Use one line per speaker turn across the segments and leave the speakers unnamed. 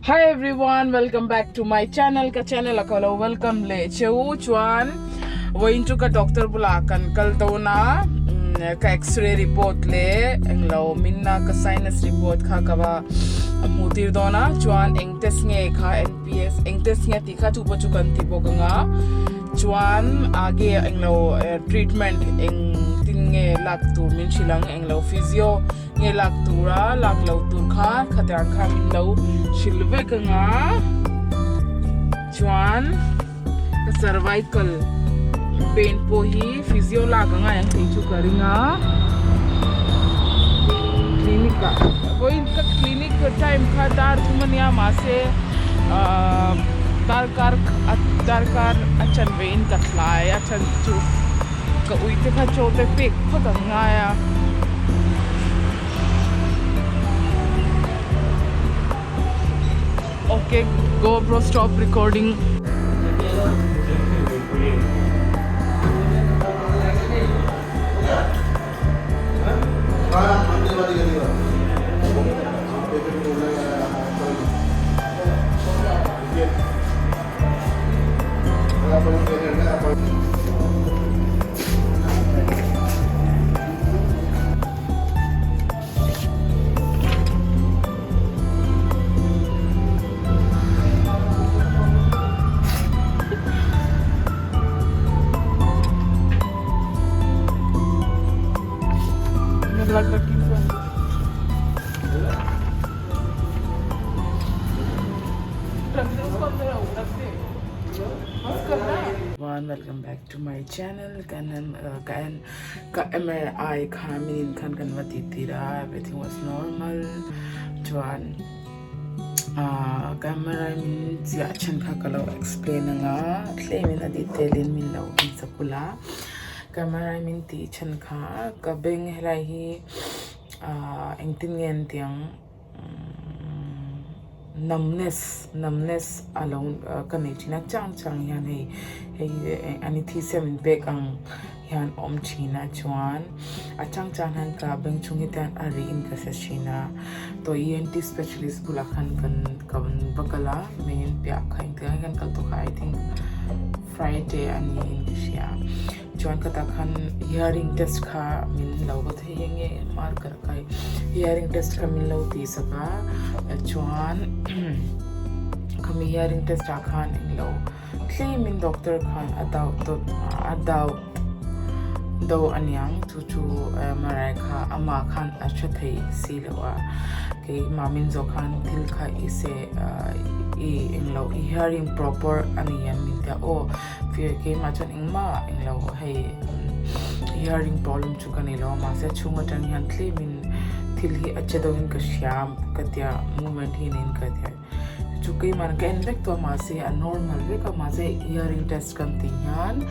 Hi everyone, welcome back to my channel. Ka channel a ka lo welcome leh che u chuan vawiin chu ka doctor bulah kan kal dawn a ka x-ray report leh englo minna ka sinus report kha ka va hmuh tir dawn a chuan eng test nge kha N_P_S eng test nge tih kha chu pawh chu kan ti bawk ang a chuan age englo treatment eng tin nge lak tur min hrilh ang englo physio Nge lak tura lak lo tur kha khatiang kha min lo hrilh vek anga chuan ka cervical pain pawh hi physio lak anga ang tih chu ka ring a clinic ah vawiin ka clinic time kha dar thum ania mahse ahh darkar darkar a chanve in ka thlai a chan chu. Ka ui te kha chaw te pek phawt an ngai a. Ok GoPro stop recording. One welcome back to my channel kan ka en ka MRI kha min in khan kan va ti tir a everything was normal chuan ka MRI min chiah chhan kha ka lo explain anga tlem in a detail in min lo en sak ula ka MRI min tih chhan kha ka beng helai hi engtin nge an tih ang. Numbness numbness a lo ka nei thin a chang chang hian hei hei ani thisem in pek ang hian a awm thin a chuan a chang chang hian ka beng chhung hi te hian a rih in ka hre thin a tawh ENT specialist bulah khan kan kan va kal a main piah kha engtikah nge kan kal tawh kha I think Friday a ni in ka hria. Chuan ka tah khan hearing test kha min lo va thei nge nge marker kai hearing test kha min lo tih sak a chuan khami hearing test ah khan englo tlemin doctor khan a doubt dawt a doubt deuh aniang chu chu MRI kha amah khan a hre thei si lo a keimah min zawh khan thil kha i se i englo i hearing proper a ni em min ti a aw. Fir keimah chuan engmah englo hei hearing problem chu ka nei lo a mahse chhung atang hian tlemin thil hi a che deuhin ka hria ka tia movement hi niin ka tia chu keimah ka en vek tawh a mahse a normal vek a mahse hearing test kan tih hian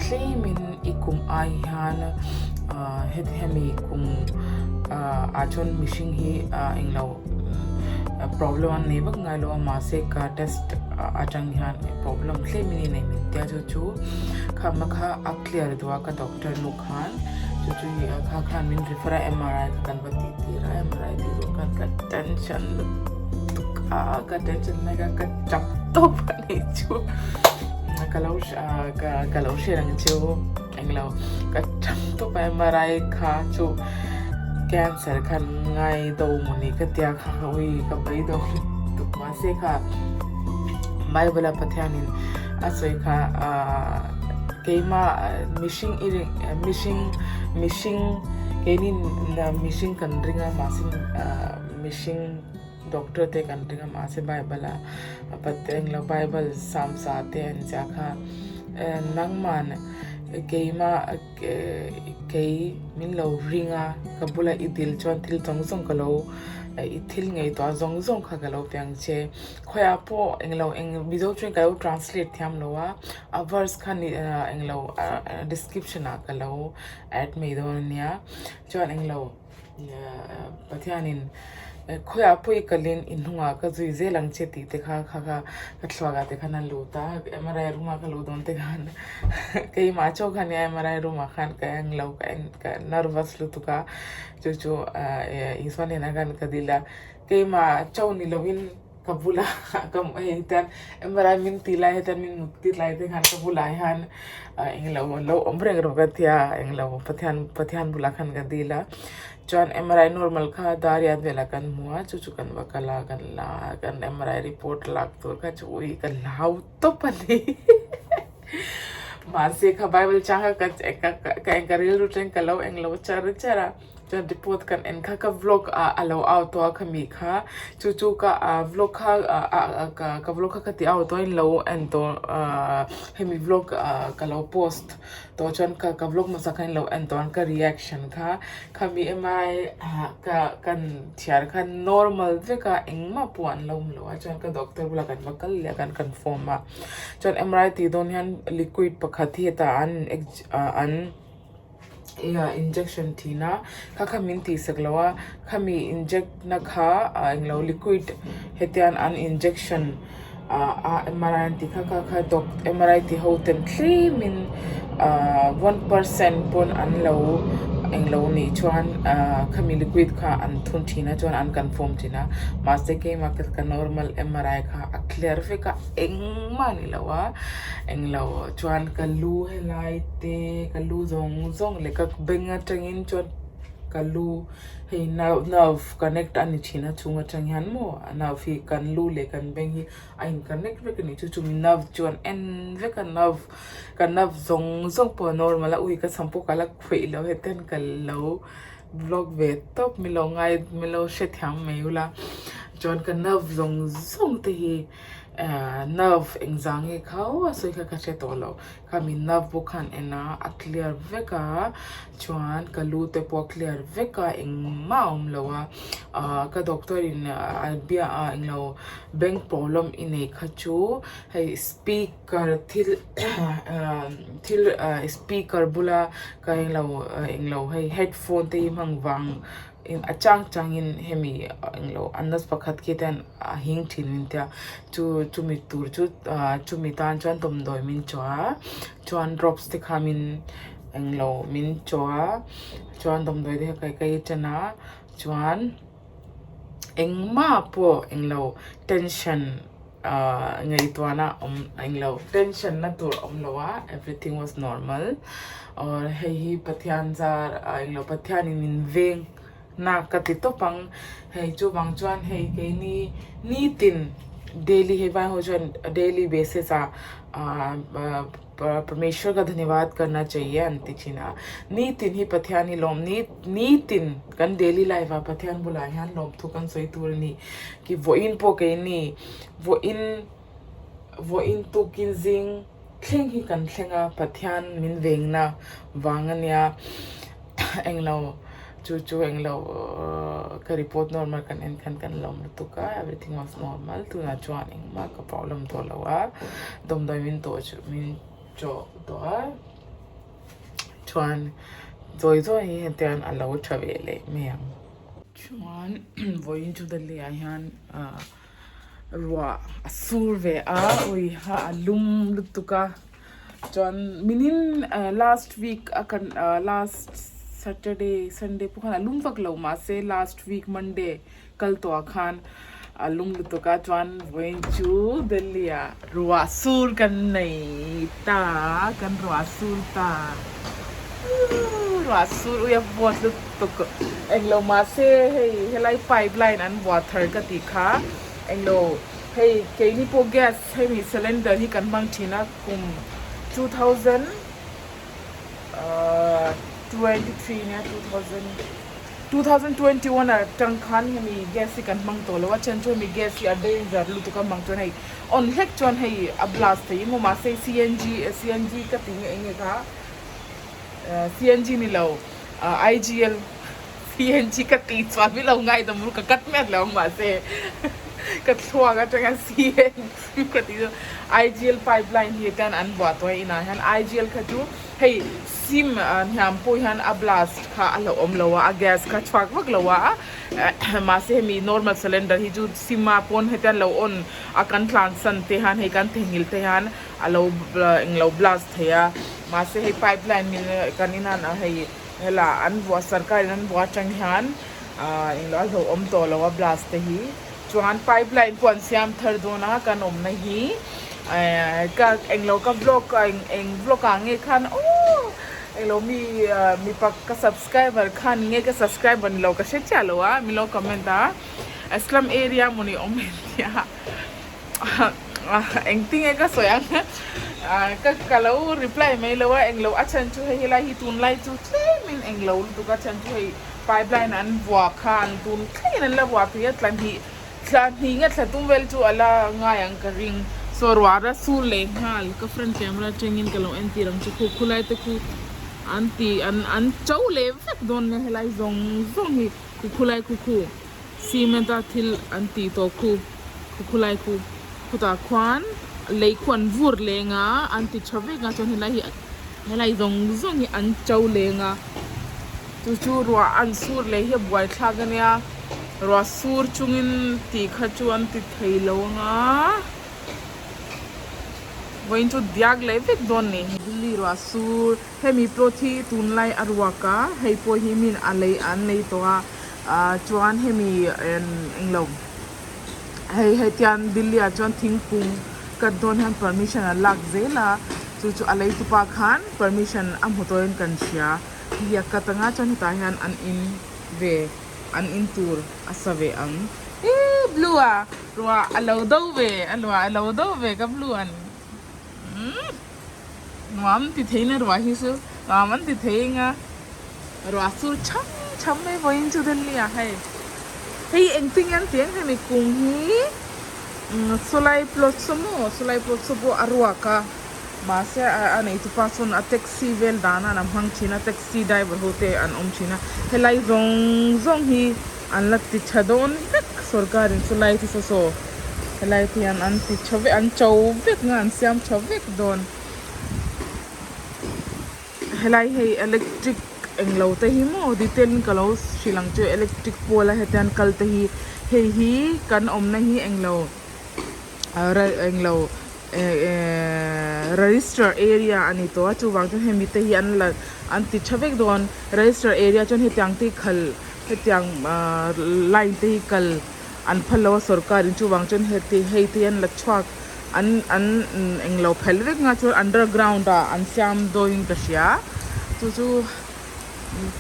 tlemin i kum ai hian ah hemi kum ah chuan mihring hi ah englo. Problem an nei vak ngai lo a mahse ka test atang hian problem tlem in i nei min tia chu chu khama kha a clear duh a ka doctor nu khan chu chu kha khan min refer a MRI kha kan va tih tir a MRI tih zawh khan ka tension lutuk a ka tension mai kha ka tap tawp a ni chu ka lo ka lo hriat ang chu englo ka tap tawp a MRI kha chu. Cancer khan ngai do mawni ka tia kha ka ui ka pai do tuk mahse kha Bible a Pathianin a sawi kha ah keima mihring i ring mihring mihring keinin mihring kan ring a mahse ah mihring doctor te kan ring a mahse Bible a Pathian lo Bible samsa te an ziah kha nangman keima. Kei min lo ring a, ka bula i dil chuan thil zawng zawng ka lo i thil ngaihtuah zawng zawng kha ka lo pe ang che. Khawiah pawh englo eng Mizo chuan ka lo translate thiam lo a, a verse kha ni englo description ah ka lo add mai dawn a nia. Chuan englo. Pathianin khawiah pawh i kalin i hnungah ka zui zel ang che tih te kha kha kha ka thluakah te khan a lut a MRI room ah ka luh dawn te khan keimah chauh kha nia MRI room ah khan ka eng lo ka en ka nervous lutuk a chu chu Isua hnenah khan ka dil a keimah chauh ni lovin. ka bulah ka hei hian MRI min tih lai hian min mut tir lai te khan ka bulah hian englo lo awm reng rawh ka tia englo Pathian Pathian bulah khan ka dil a chuan MRI normal kha dariat velah kan hmu a chu chu kan va kal a kan la a kan MRI report lak tur kha chu ui ka hlau tawp a ni mahse kha bible chang kha ka ka eng ka rilru teng ka lo englo char char a. Chuan report kan en kha ka vlog ah a lo out tawh a khami kha chu chu ka ah vlog kha ah ka vlog kha ka ti out tawh a in lo en tawh ah hemi vlog ah ka lo post tawh chuan ka ka vlog hmasa kha in lo en tawh a ka reaction kha khami MRI ah ka kan chhiar kha normal vek a engmah pawh an lo awm lo a chuan ka doctor bulah kan va kal leh a kan confirm a chuan MRI tih dawn hian liquid pakhat hi hetah an an. Injection thin a kha kha min tih sak lo a khami inject na kha englo liquid hetiang an injection ah a M R I an tih kha kha kha doc M R I ti ho ten tlem in ahh one percent pawn an lo englo nih chuan ahh khami liquid kha an thun thin a chuan an confirm thin a mahse keimah ka normal M R I kha a clear vek a engmah a ni lo a. Englo chuan ka lu helai te ka lu zawng zawng leh ka beng atangin chuan ka lu hei nerve connect a ni thin a chhung atang hian maw nerve hi kan lu leh kan beng hi a in connect vek a ni chu chumi nerve chuan en vek a nerve ka nerve zawng zawng pawh a normal a ui ka cham pawh ka la khawih lo hetiang ka lo vlog ve tawp milo ngai milo hrethiam mai ula chuan ka nerve zawng zawng te hi. Ahh nerve engzah nge kho a sawi kha ka hre tawh lo khami nerve pawh khan en a a clear vek a chuan ka lu te pawh a clear vek a engmah a awm lo a ahh ka doctor in a bia a englo bank problem i nei kha chu hei speaker thil ahh thil ahh speaker bula ka englo englo hei headphone te hi hmang vang. A chang changin hemi englo a nurse pakhat khi te hian a hing thin min tia chu chumi tur chu ah chumi tan chuan dawmdawi min chawh a chuan drops te kha min englo min chawh a chuan dawmdawi te kha ka ei tan a chuan engmah pawh englo tension ah ngaihtuahna awm englo tension na tur awm lo a everything was normal aw hei hi Pathian zar ah englo Pathianin min veng na ka ti tawp ang hei chuvang chuan hei keini nitin daily hei vai ho chuan daily basis ah ah Parmeshwar ka dhanyawad karna chahiye an ti thin a nitin hi Pathian hi lawm ni nitin kan daily life ah Pathian bulah hian lawmthu kan sawi tur a ni ki vawiin pawh keini vawiin vawiin tukin zing thleng hi kan thleng a Pathian min vengna vang a nia englo chu chu englo ka report normal kan en khan kan lawm lutuk a everything was normal tunah chuan engmah ka problem tawh lo a dawmdawi min tawh chu min chawh tawh a chuan zawi zawi hi hetiang a lo tha ve leh mai ang. Chuan vawiin chu Delhi ah hian ah ruah a sur ve a ui ha a lum lutuk a. Chuan minin last week a kan last saturday sunday pawh khan a lum vak lo mahse last week monday kal tawh ah khan a lum lutuk a chuan vawiin chu Delhi ah ruah sur kan nei ta kan ruah sur ta ruah sur ui a vawt lutuk englo mahse hei helai pipe line an buah thar ka tih kha englo hei keini pawh gas hemi cylinder hi kan hmang thin a kum 2023 nia 2021 atang khan hemi gas hi kan hmang tawh lo a chhan chu hemi gas hi a danger lutuk a hmang chuan hei on hlek chuan hei a blast thei emaw mahse CNG CNG ka tih nge eng nge kha CNG ni lo IGL CNG ka tih chuan mi lo ngaidam ru ka cut miah lo ang mahse ka thluak atanga CNG ka tih chu IGL pipeline hi hian an buah tawh a inah hian IGL kha chu hei sim hniam pawh hian a blast kha a hlauhawm lo a a gas kha chhuak vak lo a mahse hemi normal cylinder hi chu sim a pawn hetiang lo on a kan tlan san te hian hei kan theihnghilh te hian a lo englo blast thei a mahse hei pipeline kan inah hei. Hela an vuah sarkar in an vuah atang hian aah englo a hlauhawm tawh lo a blast te hi Chuan pipe line pawh an siam thar dawn a kan awmna hi ehh ka englo ka vlog a eng vlog ah nge khan aww englo mi mipa ka subscriber khan nge ka subscriber ni lo ka hre chiah lo a min lo comment a slum area mawni awm em tia engtinge ka sawi ang ka ka lo reply mai lo a englo a chhan chu hei helai hi tunlai chu tlem in englo lutuk a chhan chu hei pipeline an vuah kha an tun thlengin an la vuah phei a tla hnih thla hnih nge thla tum vel chu a la ngai ang ka ring saw ruah a sur leh nghal ka front camera atangin ka lo entir ang chu khu khulai te khu an ti an an to leh vek dawn nia helai zawng zawng hi khu khulai khu khu. Cement a thil an tih tawh khu khu khulai khu khutah khuan lei khu an vur leng a an ti tha vek a chuan helai hi helai zawng zawng hi an to leng a chu chu ruah an sur leh hi a buaithlak a nia ruah sur chungin tih kha chu an ti thei lo ang a. Vawiin chu diak leh vek dawn ni. Delhi ruah sur hemi plot hi tunlai a ruak a hei pawh hi min a lei an lei tawh a ah chuan hemi englo hei hetiang Delhi ah chuan thingkung cut dawn hian permission an lak zel a chu chu a lei tupa khan permission a hmu tawhin kan hria hei hi a cut anga chuan hetah hian an in ve an in tur a sa ve ang eee blue a ruah a lo do ve a luah a lo do ve ka blue an umm nuam ti thei na ruah hi chu nuam an ti thei eng a ruah chu cham cham mai vawiin chu Delhi ah hei hei engtin nge an ti ang hemi kum hi umm sawlai plot saw maw sawlai plot saw pawh a ruak a mahse a neitu pa chuan a taxi vel dan an a hmang thin a taxi driver ho te an awm thin a helai zawng zawng hi an la ti tha dawn vek sorkar in chulai te saw saw helai te hian an ti tha vek an cho vek nga an siam tha vek dawn helai hei electric englo te hi maw detail in ka lo hrilh ang chu electric pole a hetiang kal te hi hei hi kan awmna hi englo englo register area a ni tawh a chuvang chuan hemi te hi an la an ti tha vek dawn register area chuan hetiang te hi khal hetiang ahh line te hi kal an phal lo a sorkar in chuvang chuan heti hei te hi an la chhuak an an englo phel vek nga chuan underground ah an siam dawn in ka hria chu chu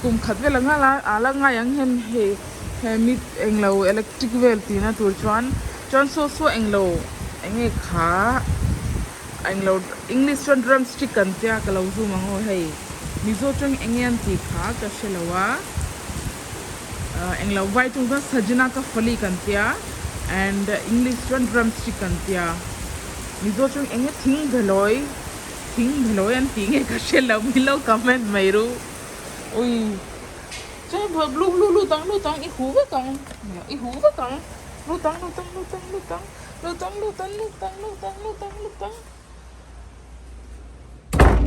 kum khat vel ang a a la ngai ang hian hei hemi englo electric vel tihna tur chuan chuan saw saw englo enge kha englo english chuan drumstick an tia ka lo zoom ang aw hei mizo chuan enge an tih kha ka hre lo a ah englo vai chung chuan sajna ka fali kan tia and english chuan drumstick an tia mizo chuan enge thing belawi. Thing belawi an tih nge ka hre lo min lo comment mai ru ui chuan lu lu lut ang lut ang i hu vek ang i hu vek ang lut ang lut ang lut ang lut ang lut ang lut ang lut ang lut ang lut ang lut ang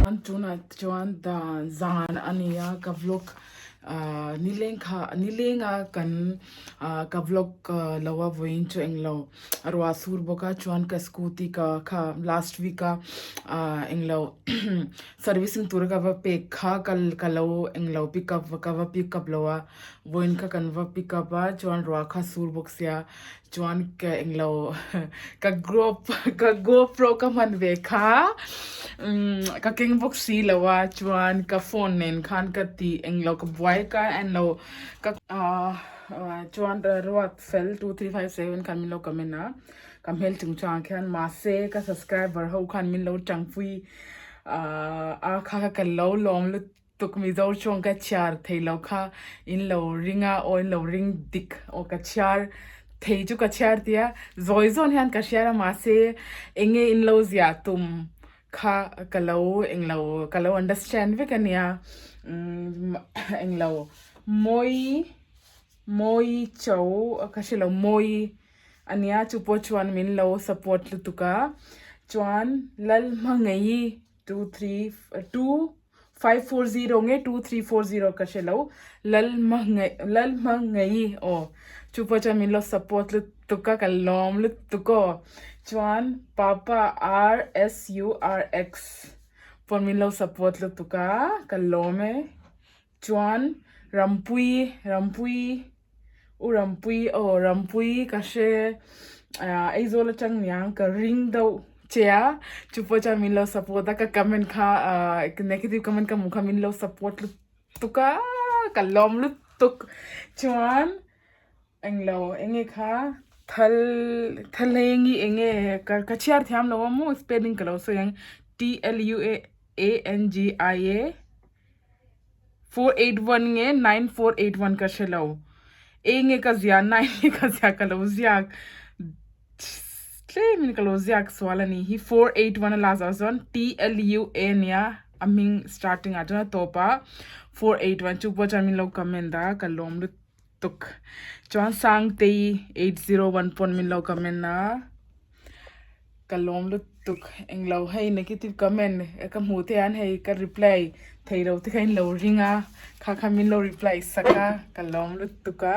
an tunah chuan dan zan a ni a ka vlog ah nileng kha nileng a kan ah ka vlog lo a vawiin chu englo. A ruah sur bawk a chuan ka scooty ka kha last week a ah englo servicing tura ka va pek kha ka ka lo englo pick up ka va pick up lo a vawiin kha kan va pick up a chuan ruah kha sur bawk sia chuan ka englo ka gro ka gopro ka hman ve kha umm ka keng bawk si lo a chuan ka phone nen khan ka ti englo ka buai ka englo ka ah chuan ruat. Fel 2357 khan min lo comment a, ka hmel chung chungah khian mahse ka subscriber ho khan min lo tangpui a kha kha ka lo lawm lutuk Mizo chuan ka chhiar thei lo kha in lo ring a aw in lo ring dik aw ka chhiar thei chu ka chhiar tia zawi zawn hian ka hriat a mahse enge in lo ziah tum kha ka lo englo ka lo understand vek ania umm englo mawi. Mawi cho ka hre lo mawi ania chu pawh chuan min lo support lutuk a chuan Lalhmangaih 2 3 2 5 4 0 nge 2 3 4 0 ka hre lo Lalhmangaih Lalhmangaih aw chu pawh chuan min lo support lutuk a ka lawm lutuk aw chuan Papa R S U R X pawh min lo support lutuk a ka lawm e. Chuan Rampui, Rampui, U Rampui aw Rampui ka hre Aizawl atang niang ka ring deuh che a chu pawh chuan min lo support a ka comment kha negative comment ka hmuh kha min lo support lutuk a ka lawm lutuk chuan Englo enge kha thal thaleng hi enge ka ka chhiar thiam lo a maw spelling ka lo sawi ang T L U A A N G I A 481 nge 9481 ka hre lo enge ka zia nine nge ka zia ka lo ziak tlemin ka lo ziak sual a ni hi 481 a last ah chuan T L U A nia a hming starting ah chuan a tawp ah 481 chu pawh chuan min lo comment a ka lawm lutuk. tuk chuan Sangtei 801 pawn min lo comment a ka lawm lutuk englo hei negative comment ka hmuh te hian hei ka reply thei lo te kha in lo ring a kha kha min lo reply sak a ka lawm lutuk a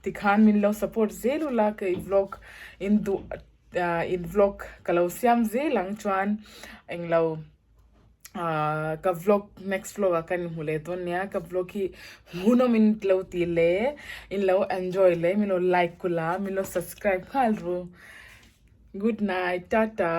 tikhan min lo support zel ula kei vlog in duh in vlog ka lo siam zel ang chuan englo. Ahh ka vlog next vlog ah kan inhmu leh dawn nia ka vlog hi hmuhnawm in lo ti le in lo enjoy le min lo like kula min lo subscribe nghal ru good night tata.